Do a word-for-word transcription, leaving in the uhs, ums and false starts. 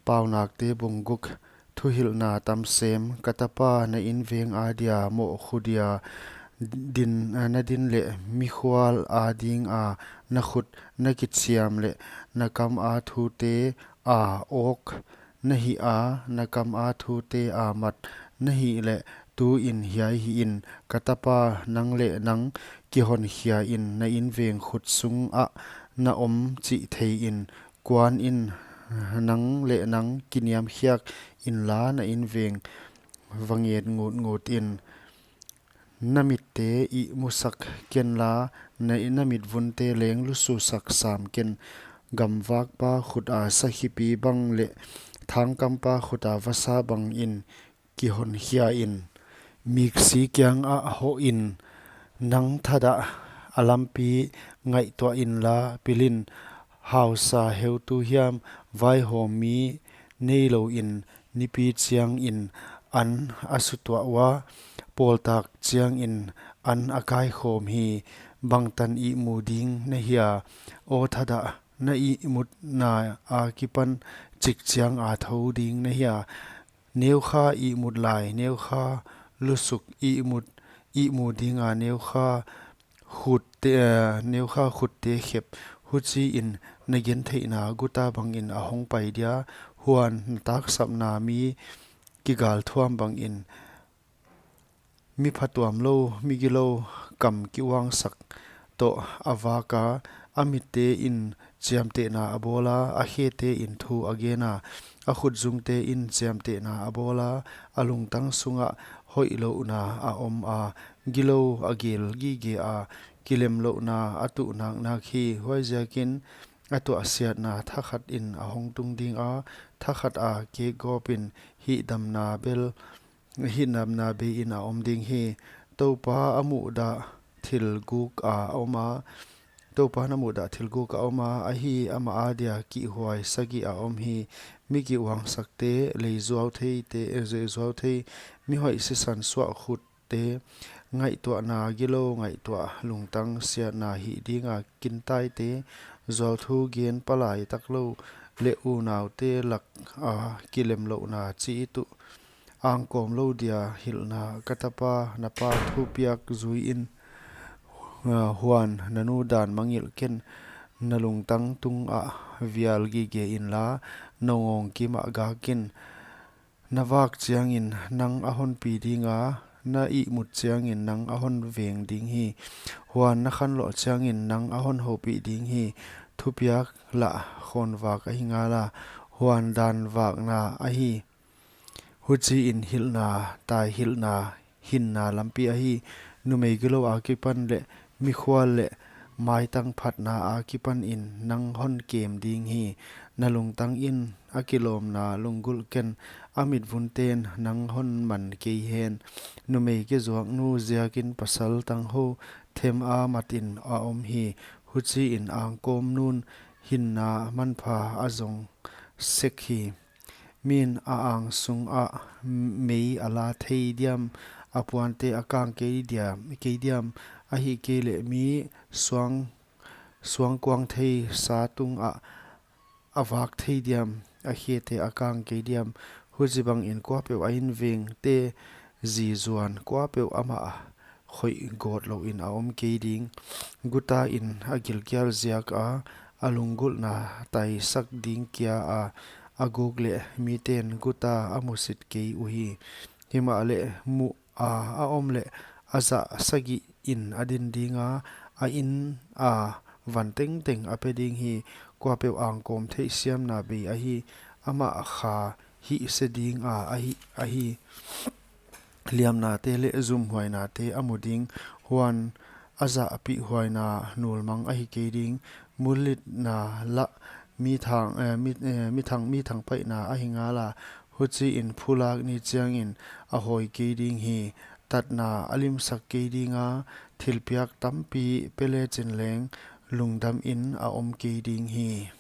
Paunakte bung guk. Thuhilhna tam sem. Ka tapa, na inveng adia mohkhu dia din, na din leh mikhual adinga na khut na kichiam leh na kama thute a awk na hih a, na kama thute a mat na hih leh, tuin hiai hihin, ka tapa, nang leh nang kihonkhia in, na inveng khut sungah na om chih thei in, kuan in, nang leh nang kiniamkhiak inla, na inveng va nget ngutngut in. Na mitte ihmusak kenla, na, na mitvunte leng lususak sam ken. Gamvakpa khuta sakhipi bang leh thangkampa khuta vasa bangin kihonkhia in. Miksi kiangah hoh in, nang thadah a lampi ngaihtuah inla, pil in. Hausa heutu hiam, vaihawm mi neilou in, nipi chiangin an a sutuah ua, pawltak chiangin an a kaikhawm hi. Bangtan ihmu ding na hia? Aw thadah, na ihmutna akipan chik chiang a thou ding na hia? Neukha ihmut lai, neukha lusuk ihmut, ihmu dinga neukha khutte, eh, neukha khutte khep. Huchiin na gentheihna guta bangin a hongpai dia, huan na taksapna mi kigalthuam bangin. Mi phatuamlou, mi gilou kam kiuangsak toh a vaka, a mitte'n chiamtehna a bawla, a khete'n thu a gena, a khutzungte'n chiamtehna a bawla, a lungtang sungah hoihlouhna a om a, gilou a gel gige a, kilemlouhna a tuh naknak hi. Huaiziakin a tuahsiatna thakhatin a hongtung dinga, thakhata kekgawpin hihdamna bel hihdamna beiin a om ding hi. Toupa a muhdah thil guka a om a, Toupa'n a muhdah thil guka a om a, ahi, amah adia kihhuai sagih a om hi. Mi kiuangsakte, leizuau theite, eh, leizuau thei, mi hoih sisan suah khutte, ngaihtuahna gilou ngaihtuah, lungtang siatna hih dinga kintaite, zuauthu gen palai taklou leh unaute laka kilemlouhna chi i tuh. Angkawm lou dia hilhna. Ka tapa, na pa thupiak zui in, ah, huan na nu dan mangngilh ken. Na lungtang tungah vial gige inla, na ngawng kimah gak in. Na vak chiangin nang a honpi dinga, na ihmut chiangin nang a honveng ding hi. Huan na khanloh chiangin nang a honhoupih ding hi. Thupiak lah khawnvak ahi ngala, huan dan vakna ahi. Huchiin hilhna, taihilhna, hinna lampi ahi. Numei gilou akipan leh mikhual leh maitang phatna akipanin nang honkem ding hi. Na lungtangin a kilawmna lunggulh ken, a mitvunte'n nang honman kei hen. Numei kizuaknu ziakin pasal tanghou them a matin a om hi. Huchiin angkawmnu'n hinna manpha a zong sek hi. Min a ang sungah mei a la thei diam, a puante a kang kei diam, kei diam, ahihkeileh mi suang, suangkuang thei sa tungah a vak thei diam, a khete a kang kei diam. Huchibangin kuapeuh a invengte zizuan kuapeuh amah khoih gawt louin a om kei ding. Gutain a gilkial ziaka, a lunggulhna taisak ding kia a, a guk leh mite'n guta a musit kei uhi. Himahleh muh a, a om leh a zah sagihin a din dinga, a ina van tengteng a pe ding hi. Kuapeuh angkawm theihsiamna bei ahi, amah kha hihse dinga ahi, ahi. Liamnate leh zumhuainate a mu ding, huan a zahpihhuaina nulmang ahi kei ding. Mullitna lah mi thang, eh, mi, eh, mi thang, mi thangpaihna ahi ngala, huchiin phulak ni chiangin a hawi kei ding hi. Tatna a limsak kei dinga, thilpiak tampi pe lechin leng lungdamin a om kei ding hi.